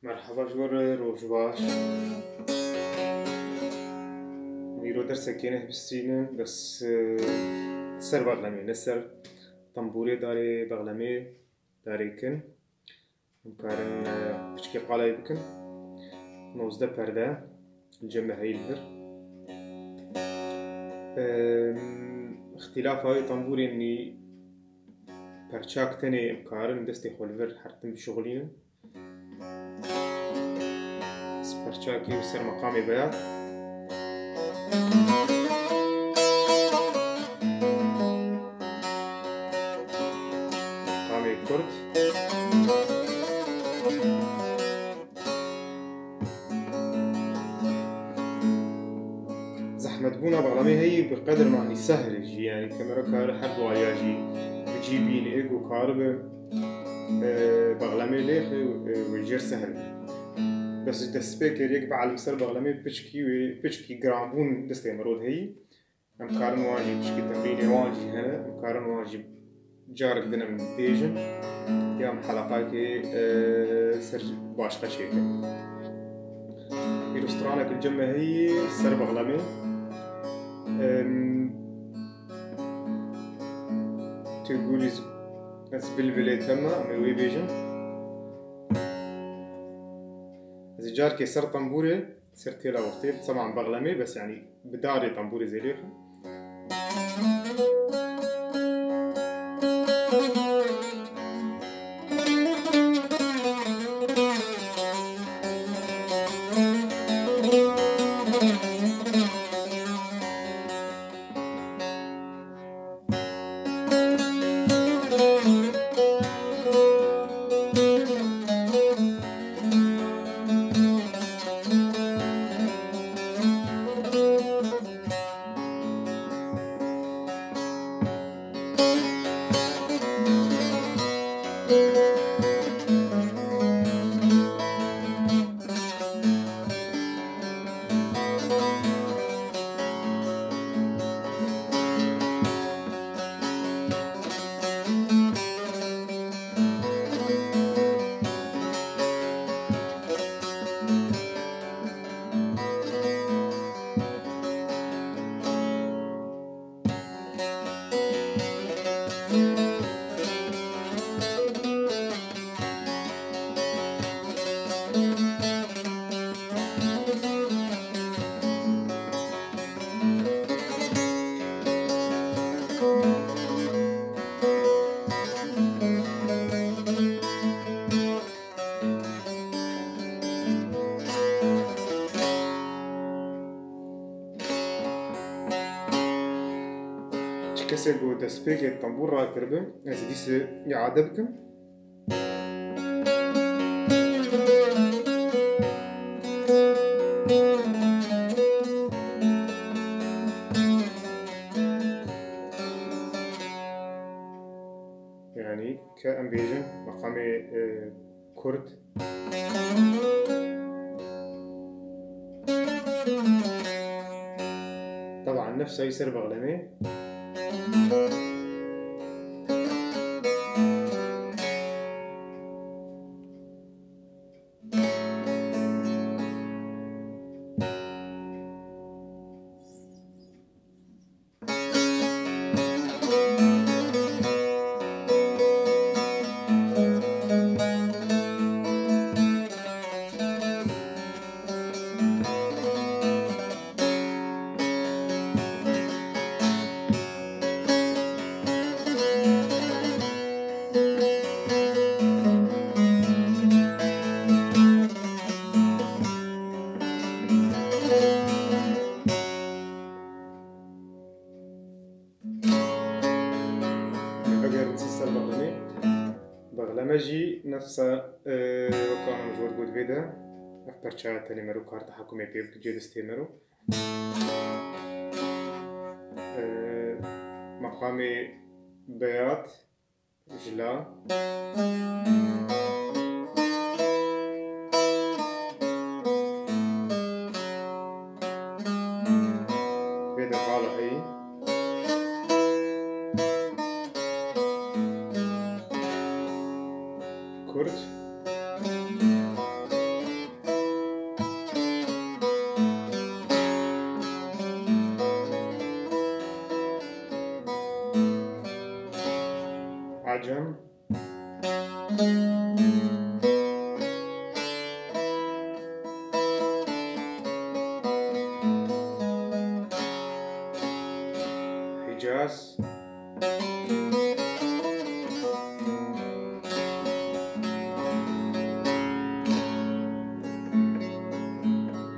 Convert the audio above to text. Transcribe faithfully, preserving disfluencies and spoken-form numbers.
Merhaba ji we re, roj baş. Îro dersekê ne hibistînin, bes, e, ser bexlemê, ne ser tembûrê darê bexlemê darê kin. Em karin, e, piçkî qalay bikin. Nozdeh perde, cem me heyî li vir. Em, îxtîlafa wê tembûrên nî perçak tenê em karin destê xwe li vir her tim bişuxulînin. Perçakî û ser meqamê beyaz. Meqamê kurt. Zehmetbûna bexlemê heyî bi qedir manî sehl e jî, yanî kemero kar her du aliya jî bi cî bîne, êgo karibe, e, bexlemê lêxe, e, wê jêr sehl be. Bes ji destpêkê yek bielîm ser bexlemê piçkî wê, piçkî giranbûn destê mero de heyî. Em karin wan jî piçkî temrînê wan jî hene, em karin wan jî carek din em bêjin, ya em helaqakê, e, ser başqa çêkin. Îro stranek li cem me heyî ser bexlemê. Em, Tu gulî z-, ez bilbilê te me, em ê wê bêjin. Ez ê carkê ser tembûrê, ser têla wextê, seman bexlemê, bes yanî bi darê tembûrê zêlê xwe. Çi kesê ku destpêkê tembûr rakiribe, ez dîse îade bikim. Yanî ke em bêjin meqamê, e, kurt. Teban nefsa wî ser bexlemê. Vegerin zî ser bexlemê. Bexleme jî nefsa, e, weka min ji wir got vê de. Ev perçeya tenê mero kar tehekumê pê bike cê destê mero. E, meqamê beyat. Ji la. Vê de vala heyî. Kurt. Cem.